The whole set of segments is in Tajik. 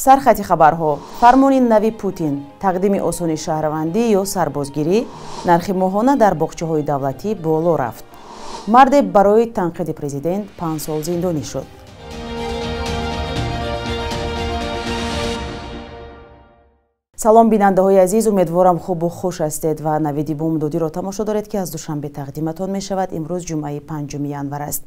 Сархати хабарҳо: фармони нави Путин, тақдими осони шаҳрвандӣ ё сарбозгирӣ, нархи моҳона дар боғчаҳои давлатӣ боло рафт. Марде барои танқиди президент 5 сол зиндонӣ шуд. Салом, бинандаҳои азиз, умедворам хубу хуш ҳастед ва навиди бомдодиро тамошо доред, ки аз Душанбе тақдиматон мешавад. Имрӯз ҷумъаи 5 январ аст.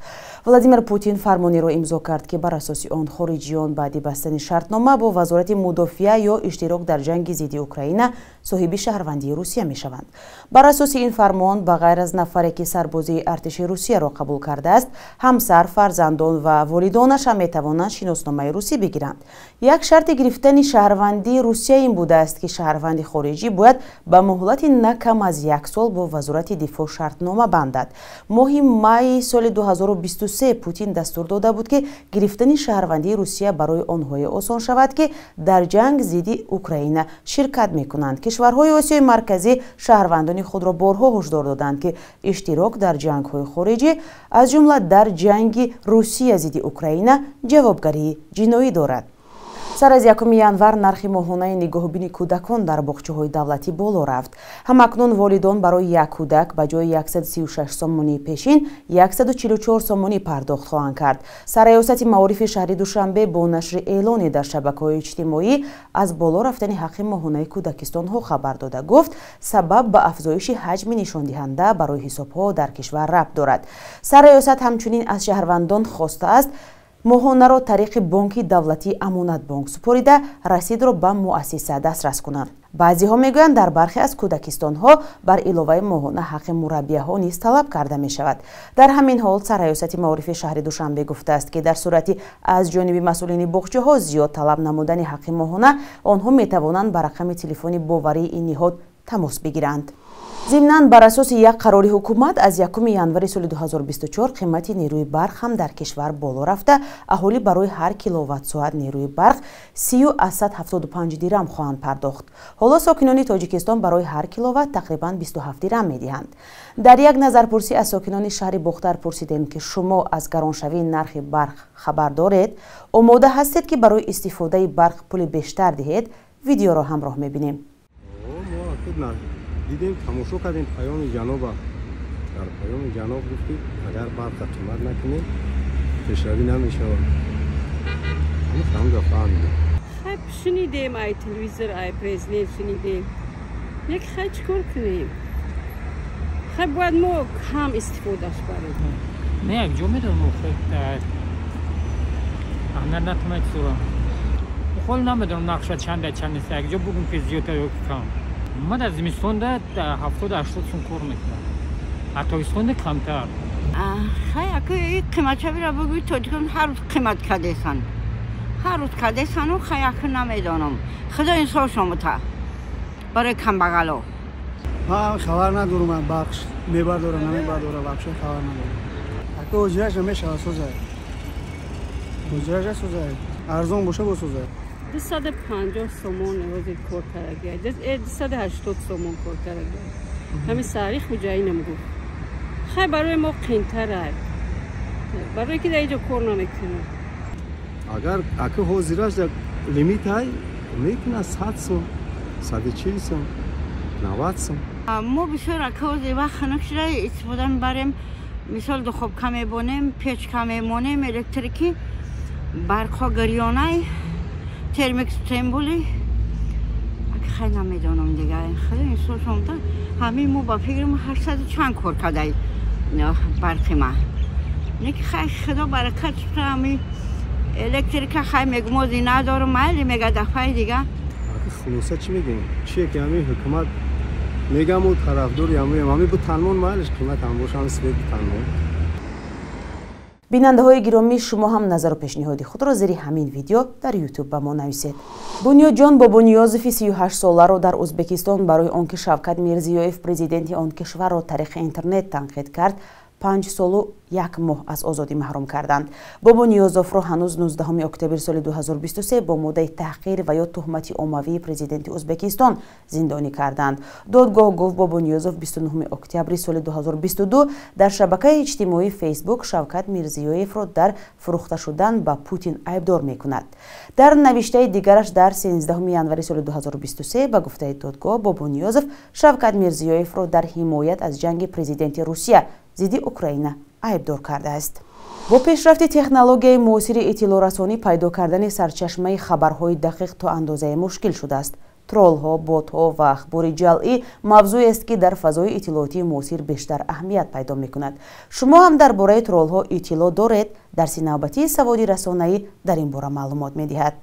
Владимир Путин фармонеро имзо кард, ки бар асоси он хориҷиён баъди бастани шартнома бо вазорати мудофиа ё иштирок дар ҷанги зидди Украина соҳиби шаҳрвандии Русия мешаванд. Бар асоси ин фармон, ба ғайр аз нафаре, ки сарбозии артиши Русияро қабул кардааст, ҳамсар, фарзандон ва волидонаш ҳам метавонанд шиносномаи русӣ бигиранд. Як шарти гирифтани шаҳрвандии Русия ин будааст, ки шаҳрванди хориҷӣ бояд ба муҳлати на кам аз 1 сол бо вазорати дифоъ шартнома бандад. Моҳи майи соли 2023 Путин дастур дода буд, ки гирифтани шаҳрвандии Русия барои онҳое осон шавад, ки дар ҷанг зидди Украина ширкат мекунанд. Кишварҳои Осиёи Марказӣ шаҳрвандони худро борҳо ҳушдор доданд, ки иштирок дар ҷангҳои хориҷӣ, аз ҷумла дар ҷанги Русия зидди Украина, ҷавобгарии ҷиноӣ дорад. Сар аз 1 январ нархи моҳонаи нигоҳубини кӯдакон дар боғчаҳои давлатӣ боло рафт. Ҳамакнун волидон барои як кӯдак ба ҷои 136 сомонии пешин 144 сомонӣ пардохт хоҳанд кард. Сарраёсати маорифи шаҳри Душанбе бо нашри эълоне дар шабакаҳои иҷтимоӣ аз боло рафтани ҳаққи моҳонаи кӯдакистонҳо хабар дода гуфт, сабаб ба афзоиши ҳаҷми нишондиҳанда барои ҳисобҳо дар кишвар рабт дорад. Сарраёсат ҳамчунин аз шаҳрвандон хостааст моҳонаро тариқи бонки давлатии Амонатбонк супорида расидро ба муассиса дастрас кунанд. Баъзеҳо мегӯянд, дар бархе аз кӯдакистонҳо бар иловаи моҳона ҳаққи мураббияҳо низ талаб карда мешавад. Дар ҳамин ҳол сарраёсати маорифи шаҳри Душанбе гуфтааст, ки дар сурати аз ҷониби масъулини боғчаҳо зиёд талаб намудани ҳаққи моҳона, онҳо метавонанд ба рақами телефони боварии ин ниҳод тамос бигиранд. Зимнан, бар асоси як қарори ҳукумат аз 1 январи соли 2024 қимати нерӯи барқ ҳам дар кишвар боло рафта, аҳолӣ барои ҳар киловатт-соат нерӯи барқ 30,75 дирам хоҳанд пардохт. Ҳоло сокинони Тоҷикистон барои ҳар киловатт тақрибан 27 дирам медиҳанд. Дар як назарпурсӣ аз сокинони шаҳри Бохтар пурсидем, ки шумо аз гароншавии нархи барқ хабар доред? Омода ҳастед, ки барои истифодаи барқ пули бештар диҳед? Видеоро ҳамроҳ мебинем. Дидем, тамошо кардем паёми ҷаноба. Дар паёми ҷаноб гуфт, ки агар барқа қимат накунем, пешравӣ намешавад. Ҳамин фаҳмидем. Хай шунидем, ай телевизор, ай президент шунидем. Як хай чӣ кор кунем? Хай бояд мо кам истифодаш барем. Не, як ҷо медонам, хай аҳамият натумад сура. Хол намедонам нақша чанда чанд нест, як ҷо бугум ки зиёдтар ё кам. Ма дар зимистонда 70-80 сум кор мекунам, а тобистонда камтар. Хай ака қиматшавиро бугӯй, тоҷикон ҳар рӯз қимат кардесан, ҳар рӯз кардесану хай ака намедонам. Худо инсофшон бута барои камбағало. Ман хабар надорам, барқ мебардора намебардора, вообще хабар надорам. Ака ҳоҷираш намешавад созай, ҳоҷираш созай, арзон боша бо созай. 250 сомон ҳозир кор кардаги, 280 сомон кор кардаги. Ҳамин саҳари хуҷаинам гуфт. Хай барои мо қинтарай, барое ки дар инҷо кор намекунем. Агар ака ҳозираш дар лимитай мекунад 100 сом, 140 сом, 90 сом. Мо бисёр ака ҳозир вақт хунук шуда истифода мебарем. Мисол духобка мебонем, печка мемонем, электрики, барқҳо гирёнай, термик стембули. Хай намедонам дига. Худо инсофшон. Ҳамин мо ба фикрам 800 чанд кор кардай барқи ма. Не ки хай худо баракат шуда ҳамин электрика хай мегумози надорам, майли мега дафъаи дига. Хулоса чӣ мегӯем? Чие ки ҳамин ҳукумат мегам ӯ тарафдори ҳамин бу танмон майлиш қимат ҳам боша, ҳамин свет бутанмон. Бинандаҳои гиромӣ, шумо ҳам назару пешниҳоди худро зери ҳамин видео дар Ютуб ба мо нависед. Бунёдҷон Бобониёзови 38-соларо дар Ӯзбекистон барои он ки Шавкат Мирзиёев президенти он кишварро тариқи интернет танқид кард, 5 солу 1 моҳ аз озодӣ маҳрум карданд. Бобониёзовро ҳанӯз 19 октябри соли 2023 бо моддаи таҳқир ва ё туҳмати оммавии президенти Ӯзбекистон зиндонӣ карданд. Додгоҳ гуфт, Бобониёзов 29 октябри соли 2022 дар шабакаи иҷтимоии Фейсбук Шавкат Мирзиёевро дар фурӯхта шудан ба Путин айбдор мекунад. Дар навиштаи дигараш дар 13 январи соли 2023 ба гуфтаи додгоҳ, Бобониёзов Шавкат Мирзиёевро дар ҳимоят аз ҷанги президенти Русия зидди Украина айбдор кардааст. Бо пешрафти технологияи муосири иттилоърасонӣ пайдо кардани сарчашмаи хабарҳои дақиқ то андозае мушкил шудааст. Троллҳо, ботҳо ва ахбори ҷалъӣ мавзӯест, ки дар фазои иттилоотии муосир бештар аҳамият пайдо мекунад. Шумо ҳам дар бораи троллҳо иттилоъ доред? Дарси навбатии саводи расонаӣ дар ин бора маълумот медиҳад.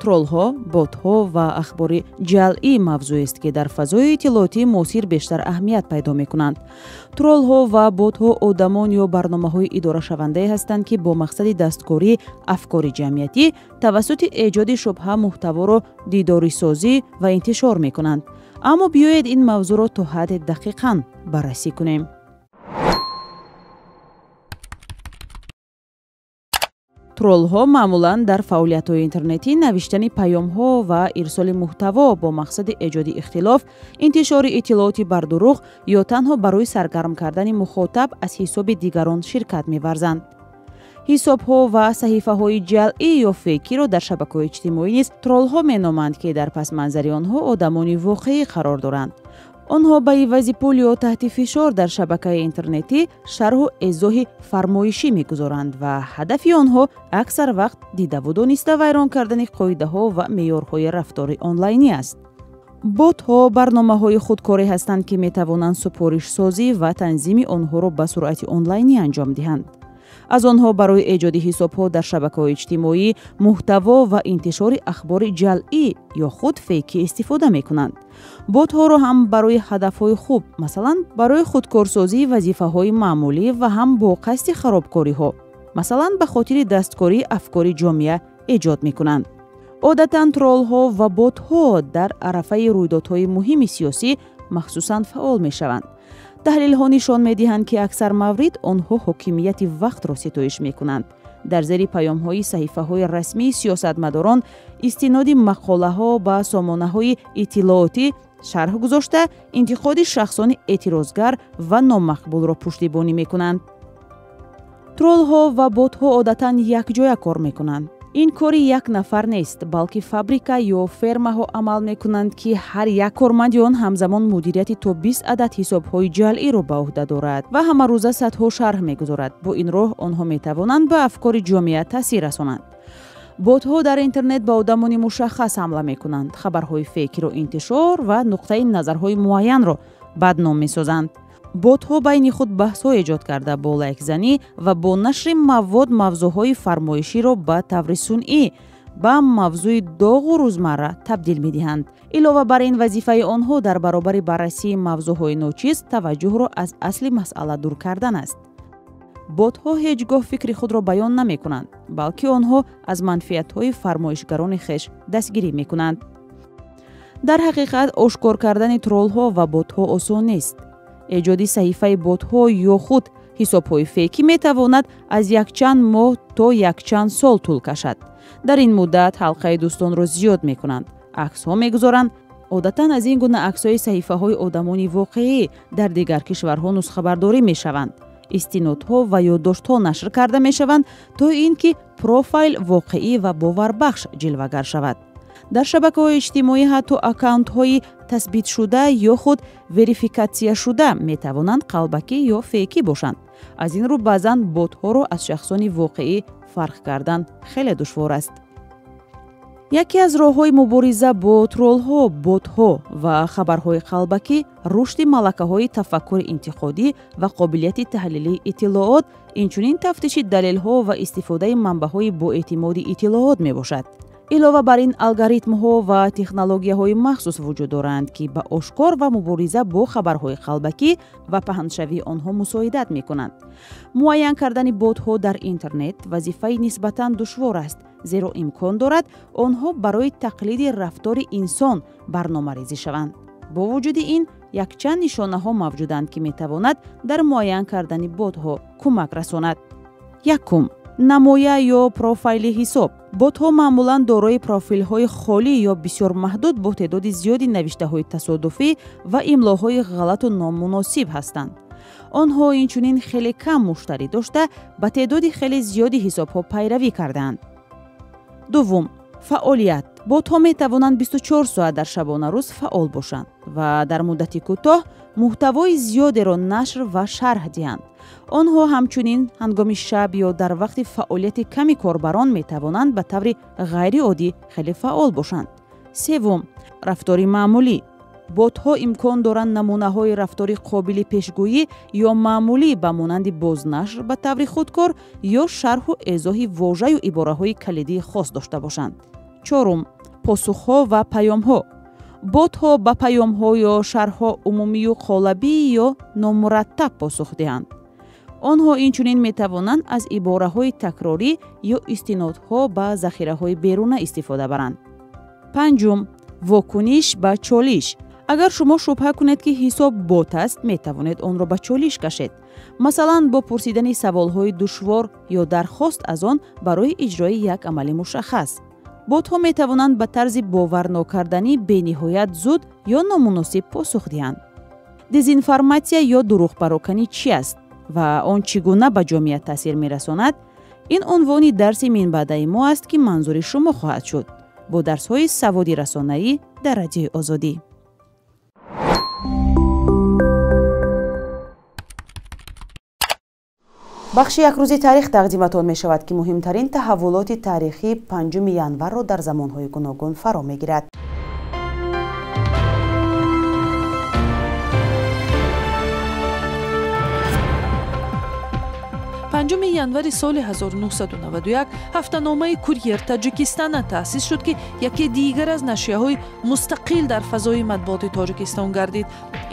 Троллҳо, ботҳо ва ахбори ҷалъӣ мавзӯест, ки дар фазои иттилоотии муосир бештар аҳамият пайдо мекунанд. Троллҳо ва ботҳо одамон ё барномаҳои идорашавандае ҳастанд, ки бо мақсади дасткории афкори ҷамъиятӣ тавассути эҷоди шубҳа муҳтаворо дидорисозӣ ва интишор мекунанд. Аммо биёед ин мавзӯъро то ҳадде дақиқан баррасӣ кунем. Троллҳо маъмулан дар фаъолиятҳои интернетӣ навиштани паёмҳо ва ирсоли муҳтаво бо мақсади эҷоди ихтилоф, интишори иттилооти бардурӯғ ё танҳо барои саргарм кардани мухотаб аз ҳисоби дигарон ширкат меварзанд. Ҳисобҳо ва саҳифаҳои ҷалъӣ ё фейкиро дар шабакаҳои иҷтимоӣ низ троллҳо меноманд, ки дар пасманзари онҳо одамони воқеӣ қарор доранд. Онҳо ба ивази пул ё таҳти фишор дар шабакаи интернетӣ шарҳу эзоҳи фармоишӣ мегузоранд ва ҳадафи онҳо аксар вақт дидаву дониста вайрон кардани қоидаҳо ва меъёрҳои рафтори онлайнӣ аст. Ботҳо барномаҳои худкорӣ ҳастанд, ки метавонанд супоришсозӣ ва танзими онҳоро ба суръати онлайнӣ анҷом диҳанд. Аз онҳо барои эҷоди ҳисобҳо дар шабакаҳои иҷтимоӣ, муҳтаво ва интишори ахбори ҷалъӣ ё худ фейкӣ истифода мекунанд. Ботҳоро ҳам барои ҳадафҳои хуб, масалан, барои худкорсозии вазифаҳои маъмулӣ ва ҳам бо қасди харобкориҳо, масалан, ба хотири дасткории афкори ҷомеа эҷод мекунанд. Одатан троллҳо ва ботҳо дар арафаи рӯйдодҳои муҳими сиёсӣ махсусан фаъол мешаванд. Таҳлилҳо нишон медиҳанд, ки аксар маврид онҳо ҳокимияти вақтро ситоиш мекунанд. Дар зери паёмҳои саҳифаҳои расмии сиёсатмадорон истиноди мақолаҳо ба сомонаҳои иттилоотӣ шарҳ гузошта, интиқоди шахсони эътирозгар ва номақбулро пуштибонӣ мекунанд. Троллҳо ва ботҳо одатан якҷоя кор мекунанд. Ин кори як нафар нест, балки фабрика ё фермаҳо амал мекунанд, ки ҳар як корманди он ҳамзамон мудирияти то 20 адад ҳисобҳои ҷалъиро ба ӯҳда дорад ва ҳамарӯза садҳо шарҳ мегузорад. Бо ин роҳ онҳо метавонанд ба афкори ҷомеа таъсир расонанд. Ботҳо дар интернет ба одамони мушаххас ҳамла мекунанд, хабарҳои фейкиро интишор ва нуқтаи назарҳои муайянро бадном месозанд. Ботҳо байни худ баҳсҳо эҷод карда, бо лайкзанӣ ва бо нашри мавод мавзӯъҳои фармоиширо ба таври сунъӣ ба мавзӯи доғу рӯзмарра табдил медиҳанд. Илова бар ин, вазифаи онҳо дар баробари баррасии мавзӯъҳои ночиз таваҷҷӯҳро аз асли масъала дур кардан аст. Ботҳо ҳеҷ гоҳ фикри худро баён намекунанд, балки онҳо аз манфиатҳои фармоишгарони хеш дастгирӣ мекунанд. Дар ҳақиқат, ошкор кардани троллҳо ва ботҳо осон нест. Эҷоди саҳифаи ботҳо ё худ ҳисобҳои фейкӣ метавонад аз якчанд моҳ то якчанд сол тӯл кашад. Дар ин муддат ҳалқаи дӯстонро зиёд мекунанд, аксҳо мегузоранд. Одатан аз ин гуна аксҳои саҳифаҳои одамони воқеӣ дар дигар кишварҳо нусхабардорӣ мешаванд. Истинодҳо ва ёддоштҳо нашр карда мешаванд, то ин ки профайл воқеӣ ва боварбахш ҷилвагар шавад. Дар шабакаҳои иҷтимоӣ ҳатто аккаунтҳои тасбитшуда ё худ верификатсияшуда метавонанд қалбакӣ ё фейкӣ бошанд. Аз ин рӯ баъзан ботҳоро аз шахсони воқеӣ фарқ кардан хеле душвор аст. Яке аз роҳҳои мубориза бо троллҳо, ботҳо ва хабарҳои қалбакӣ рушди малакаҳои тафаккури интиқодӣ ва қобилияти таҳлилии иттилоот, инчунин тафтиши далелҳо ва истифодаи манбаъҳои боэътимоди иттилоот мебошад. Илова бар ин, алгоритмҳо ва технологияҳои махсус вуҷуд доранд, ки ба ошкор ва мубориза бо хабарҳои қалбакӣ ва паҳншавии онҳо мусоидат мекунанд. Муайян кардани ботҳо дар интернет вазифаи нисбатан душвор аст, зеро имкон дорад онҳо барои тақлиди рафтори инсон барномарезӣ шаванд. Бо вуҷуди ин, якчанд нишонаҳо мавҷуданд, ки метавонад дар муайян кардани ботҳо кӯмак расонад. Якум: намоя ё профайли ҳисоб. Ботҳо маъмулан дорои профилҳои холӣ ё бисёр маҳдуд бо теъдоди зиёди навиштаҳои тасодуфӣ ва имлоҳои ғалату номуносиб ҳастанд. Онҳо инчунин хеле кам муштарӣ дошта, ба теъдоди хеле зиёди ҳисобҳо пайравӣ кардаанд. Дуввум: фаъолият. Ботҳо метавонанд 24 соат дар шабонарӯз фаъол бошанд ва дар муддати кӯтоҳ муҳтавои зиёдеро нашр ва шарҳ диҳанд. Онҳо ҳамчунин ҳангоми шаб ё дар вақти фаъолияти ками корбарон метавонанд ба таври ғайриоддӣ хеле фаъол бошанд. Севум: рафтори маъмулӣ. Ботҳо имкон доранд намунаҳои рафтори қобили пешгӯӣ ё маъмулӣ ба монанди бознашр ба таври худкор ё шарҳу эзоҳи вожаю ибораҳои калидии хос дошта бошанд. Чорум: посухҳо ва паёмҳо. Ботҳо ба паёмҳо ё шарҳҳо умумию қолабӣ ё номураттаб посух диҳанд. Онҳо инчунин метавонанд аз ибораҳои такрорӣ ё истинодҳо ба захираҳои беруна истифода баранд. Панҷум: вокуниш ба чолиш. Агар шумо шубҳа кунед, ки ҳисоб бот аст, метавонед онро ба чолиш кашед. Масалан, бо пурсидани саволҳои душвор ё дархост аз он барои иҷрои як амали мушаххас. Ботҳо метавонанд ба тарзи боварнокарданӣ бениҳоят зуд ё номуносиб посух диҳанд. Дезинформатсия ё дурӯғпароканӣ чи аст ва он чӣ гуна ба ҷомеа таъсир мерасонад? Ин унвони дарси минбаъдаи мо аст, ки манзури шумо хоҳад шуд. Бо дарсҳои саводи расонаӣ дар Радиои Озодӣ. Бахши якрӯзи таърих тақдиматон мешавад, ки муҳимтарин таҳаввулоти таърихии 5 январро дар замонҳои гуногун фаро мегирад. Панҷуми январи соли 1991 ҳафтаномаи Курьер Таҷикистона таъсис шуд, ки яке дигар аз нашрияҳои мустақил дар фазои матбуоти Тоҷикистон гардид.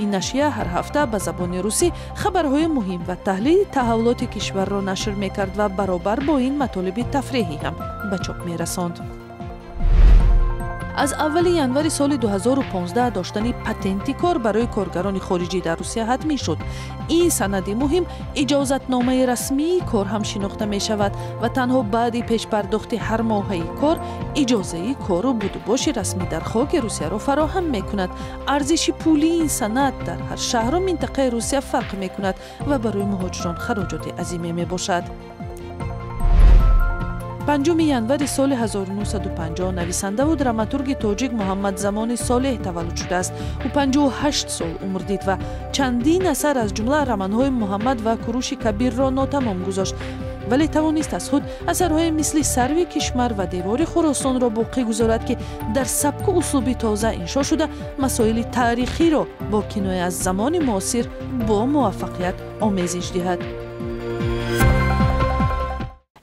Ин нашрия ҳар ҳафта ба забони русӣ хабарҳои муҳим ва таҳлили таҳаввулоти кишварро нашр мекард ва баробар бо ин матолиби тафреҳӣ ҳам ба чоп мерасонд. Аз аввали январи соли 2015 доштани патенти кор барои коргарони хориҷӣ дар Русия ҳатмӣ шуд. Ин санади муҳим иҷозатномаи расмии кор ҳам шинохта мешавад ва танҳо баъди пешпардохти ҳар моҳаи кор иҷозаи кору будубоши расмӣ дар хоки Русияро фароҳам мекунад. Арзиши пулии ин санад дар ҳар шаҳру минтақаи Русия фарқ мекунад ва барои муҳоҷирон хароҷоти азиме мебошад. 5 январи соли 1950 нависандаву драматурги тоҷик Муҳаммадзамони Солеҳ таваллуд шудааст. Ӯ 58 сол умр дид ва чандин асар аз ҷумла романҳои Муҳаммад ва Куруши Кабирро нотамом гузошт, вале тавонист аз худ асарҳои мисли Сарви Кишмар ва Девори Хуросонро боқӣ гузорад, ки дар сабку услуби тоза иншо шуда масоили таърихиро бо киноя аз замони муосир бо муваффақият омезиш диҳад.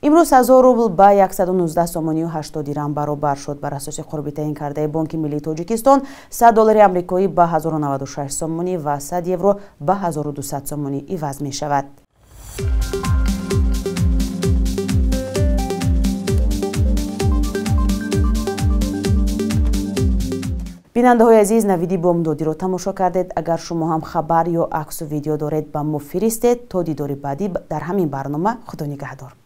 Имрӯз 1000 рубл ба 119 сомонию 80 дирам баробар шуд. Бар асоси қурби таъин кардаи Бонки Миллии Тоҷикистон, 100 доллари амрикоӣ ба 1096 сомонӣ ва 100 евро ба 1200 сомонӣ иваз мешавад. Бинандаҳои азиз, навиди бомдодиро тамошо кардед. Агар шумо ҳам хабар ё аксу видео доред, ба мо фиристед. То дидори баъдӣ дар ҳамин барнома, Худо нигаҳдор.